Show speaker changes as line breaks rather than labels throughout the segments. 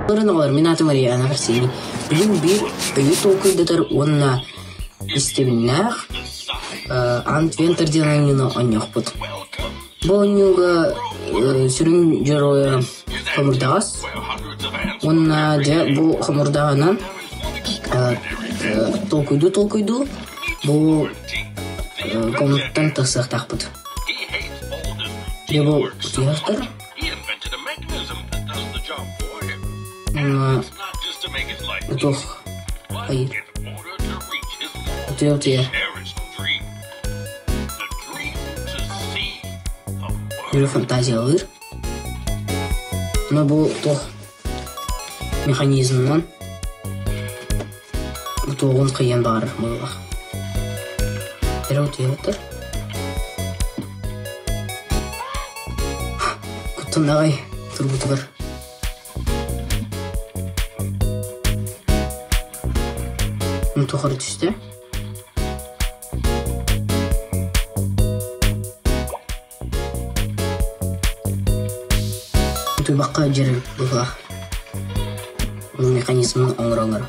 Оҕолор, мин аатым Ариана Арсений. Бүгүн биир өйү толкуйдатар уонна истибиннээх Антвентер диэн оонньууну оонньуохпут. Бу оонньууга сүрүн дьоруойа хомурдаҕас уонна дьэ бу хомурдаҕынан толкуйдуу-толкуйдуу бу комнаттан тахсыахтаахпыт. Дьэ бу утуйахтар Утуох хайыыр Утуйа-утуйа Өрө фантазиялыыр. Но бу туох механизмынан утуоҕун кыйан баҕарар быһыылаах. Эрэ утуйабыттар. Куттан аҕай турбутугар. Тухары түстэ. Утуйбакка дьэрэ быһыылаах. Механизмын оҥороллор.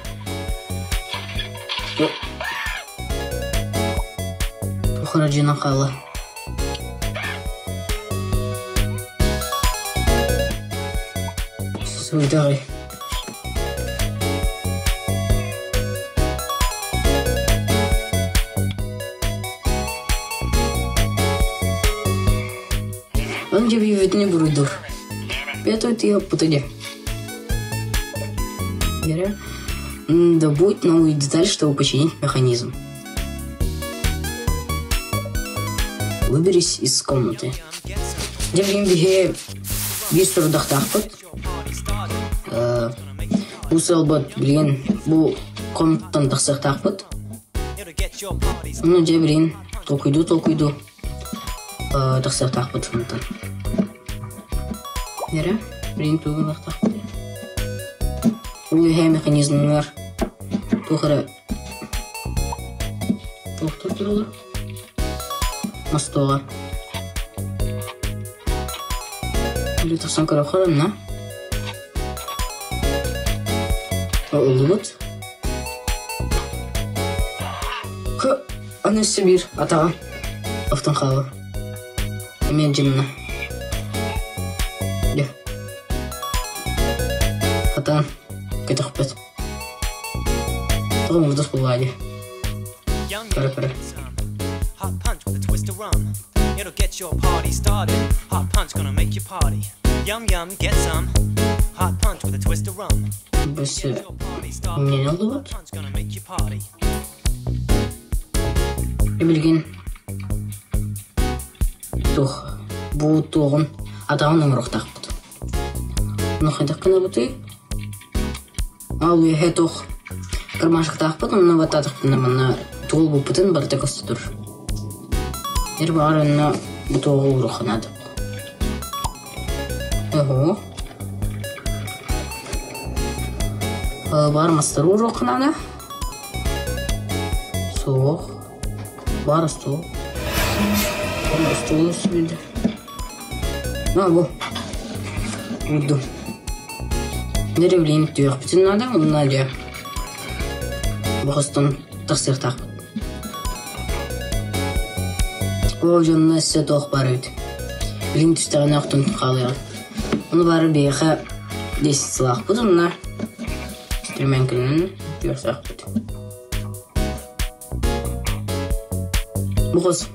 Тухары дьиэнэн хаалла. Суйдаҕай. Он дьэбийбитини буруйдуур. Петр тиһоппута дьэ. Вера, добудь новую деталь, чтобы починить механизм. Выберись из комнаты. Дьэ билигин биһи биир сорудахтаахпыт. Бу сыалбыт билигин бу комнаттан тахсыахтаахпыт. Ну дьэ билигин толкуйдуу-толкуйдуу тахсыахтаахпыт онтон. Эрэ, билигин тугу гыныахтаахпыт? Үөһээ механизмнар туох эрэ туохтар тураллар? Остуола. Или тахсан көрөххө онно. Ыллыбыт. Хы, аны өссө биир атаҕа охтон хаалла. Эмиэ дьынна. Дьэ. Хатан көтөхпөт. Тоҕо мурдас буоллаҕа дии. Көрө-көрө.
Hot punch with a twist of rum. It'll get your party started. Hot punch gonna make you party. Yum yum, get some. Hot punch with a twist of rum.
Өссө
Your party started.
эмнени
Hot
ыллыбыт?
punch gonna make you party.
Билигин туох бу туоҕун атаҕын оҥоруохтаахпыт. Ону хайдах гынабытый? Ал үөһэ туох кармашкатаахпыт онно баттаатахпына манна туолбуппутун барыта көстө тур. Эр баҕар онно бу туоҕу ууруохха наада. Оһо. Баар мастары ууруохха наада. Суох. Баар остуол. Остуолу сүлдэ. А, бу. Уурдум. Деревлин түһүөхпүтүн наада, онно дьэ бу хостон тахсыахтаахпыт. Ол дьонно өссө туох баар эбит. Билин түстэҕинэ охтон хаалыаҕын. Ону баары биһиэхэ 10 сылаахпыт онно стремянканан түһүөхтээхпит. Бу хос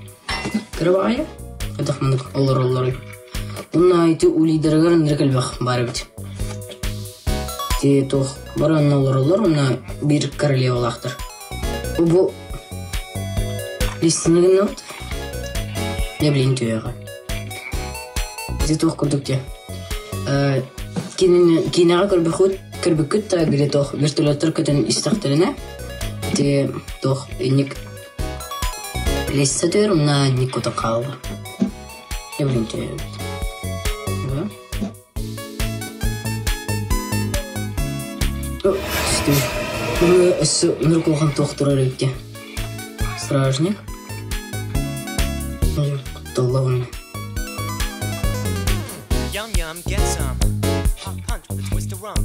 кыра баҕайы, хайдах маннык олороллоруй. Уонна ити улейдарыгар ынырык элбэх баар эбит. Ити туох бары онно олороллор уонна биир королевалаахтар. Бу листини гынныбыт. Дьэ билигин түһүөҕэ. Ити туох курдук дьэ. Киинэҕэ көрбүккүт, көрбүккүт да били туох вертолеттар көтөн истэхтэринэ ити туох инник лестница түһэр уонна инник кутан хаалла. Дьэ билигин түһүөбүт. Түстүм. Бу өссө ынырык улахан туох турар эбит дии. Стражник. Кутталла уонна.
Yum yum, get some. Hot punch with a twist of rum.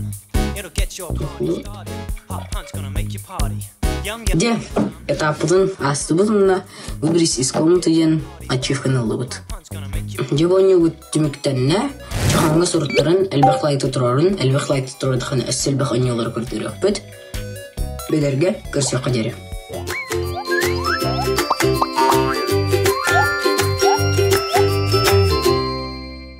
Дьэ, этаппытын аастыбыт уонна выберись из комнаты диэн ачивканы ыллыбыт. Дьэ бу оонньуубут түмүктэннэ, чохооҥҥо суруттаран элбэх лайты туруорун, элбэх лайты туруордаххына өссө элбэх оонньуулары көрдөрүөхпүт. Билэргэ көрсүөххэ диэри.